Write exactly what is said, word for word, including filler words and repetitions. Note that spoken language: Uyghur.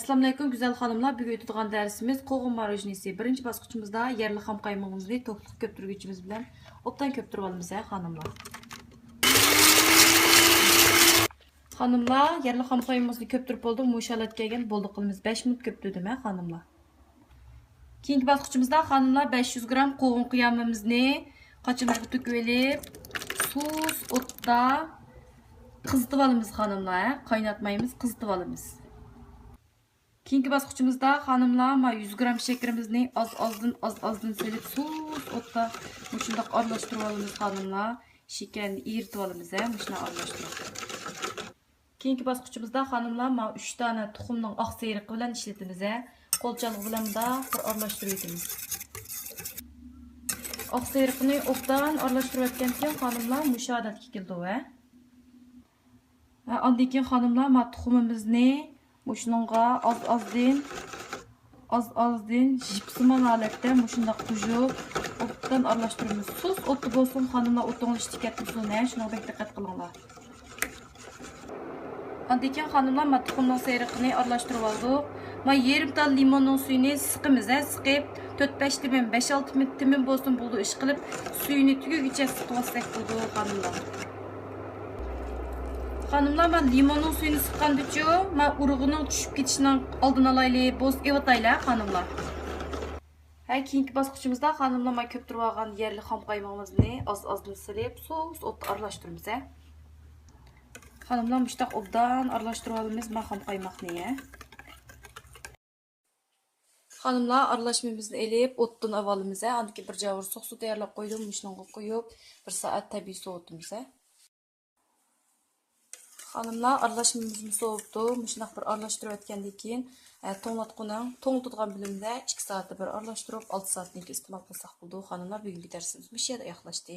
ئەسسالامۇئەلەيكۇم گۈزەل خانىملار، بۈگۈن ئۆتىدىغان دەرسىمىز قوغۇن ماروژنىسى. بىرىنچى باسقۇچىمىزدا يەرلىك خام قايمىقىمىزنى توكلۇق كۆپتۈرگۈچىمىز بىلەن ئوبدان كۆپتۈرۈپ ئالىمىز ھە خانىملار. خانىملار، يەرلىك خام قايمىقىمىزنى كۆپتۈرۈپ بولدۇق. مۇشۇ ھالەتكە كەلگەن بولدى قىلىمىز. بەش مىنۇت كۆپتۈردۈم ھە خانىملار. كېيىنكى باسقۇچىمىزدا خانىملار، بەش يۈز گرام قوغۇن قىيامىمىزنى قاچىمىزغا تۆكۈپ ئېلىپ، سۇس ئوتتا قىزىتىپ ئالىمىز خانىملار ھە. قايناتمايمىز، قىزىتىپ ئالىمىز. كېيىنكى باسقۇچىمىزدا خانىملار، ما يۈز گرام شېكىرىمىزنى ئاز-ئازدىن، ئاز-ئازدىن سېلىپ، سۇس ئوتتا مۇشۇنداق ئارىلاشتۇرۇپ ئالىمىز خانىملار. شېكەرنى ئېرىتىپ ئالىمىز ھە، مۇشۇنداق ئارىلاشتۇرۇپ. كېيىنكى باسقۇچىمىزدا خانىملار، ما ئۈچ دانە تۇخۇمنىڭ ئاق سېرىقى بىلەن ئىشلىتىمىز ھە. قولچانلىقى بىلەن مۇنداق بىر ئارىلاشتۇرۇۋېتىمىز. ئاق سېرىقىنى ئوبدان ئارىلاشتۇرۇۋەتكەندىن كېيىن خانىملار، مۇشۇ ھالەتكە كېلىدۇ ھە. ھە، ئاندىن كېيىن خانىملار، ما تۇخۇمىمىزنى مۇشۇنىڭغا ئاز-ئازدىن، ئاز-ئازدىن يىپسىمان ھالەتتە مۇشۇنداق قوشۇپ، ئوبدان ئارىلاشتۇرىمىز. سۇس ئوتتا بولسۇن خانىملار، ئوتۇڭلار ئىشتا كەتمىسۇن ھە، شۇنىڭغا بەك دىققەت قىلىڭلار. ئاندىن كېيىن خانىملار، ما تۇخۇمنىڭ سېرىقىنى ئارىلاشتۇرۇپ ئالدۇق. ما يېرىم تال لىموننىڭ سۈيىنى سىقىمىز ھە، سىقىپ، تۆت بەش تېمىم، بەش ئالتە تېمىم بولسۇن بولىدۇ، ئىشقىلىپ سۈيىنى تۈگىگىچە سىقىۋالساق بولىدۇ خانىملار. خانىملار، ما لىموننىڭ سۈيىنى سىققاندىچۇ، ما ئۇرۇقىنىڭ چۈشۈپ كېتىشىنىڭ ئالدىنى ئالايلى، بولسا ئېۋىتايلى خانىملار. ھە، كېيىنكى باسقۇچىمىزدا خانىملار، ما كۆپتۈرۈۋالغان يەرلىك خام قايمىقىمىزنى ئاز-ئازدىن سېلىپ، سۇس ئوتتا ئارىلاشتۇرىمىز ھە. خانىملار، مۇشۇنداق ئوبدان ئارىلاشتۇرۇۋالىمىز ما خام قايماقنى ھە. خانىملار، ئارىلاشمىمىزنى ئېلىپ ئوتتىن ئاۋالىمىز ھە. ئاندىن كېيىن بىر جاۋۇر سوق سۇ تەييارلاپ قويدۇم. مۇشۇنىڭغا قويۇپ، بىر سائەت تەبىئىي سوۋۇتىمىز ھە. خانىملار، ئارىلاشمىمىزمۇ سوۋۇپتۇ. مۇشۇنداق بىر ئارىلاشتۇرۇۋەتكەندىن كېيىن، ئە، توڭلاتقۇنىڭ توڭلىتىدىغان بۆلۈمىدە ئىككى سائەتتە بىر ئارىلاشتۇرۇپ، ئالتە سائەتتىن كېيىن ئىستېمال قىلساق بولىدۇ. خانىملار، بۈگۈنكى دەرسىمىز مۇشۇ يەردە ئاياغلاشتى.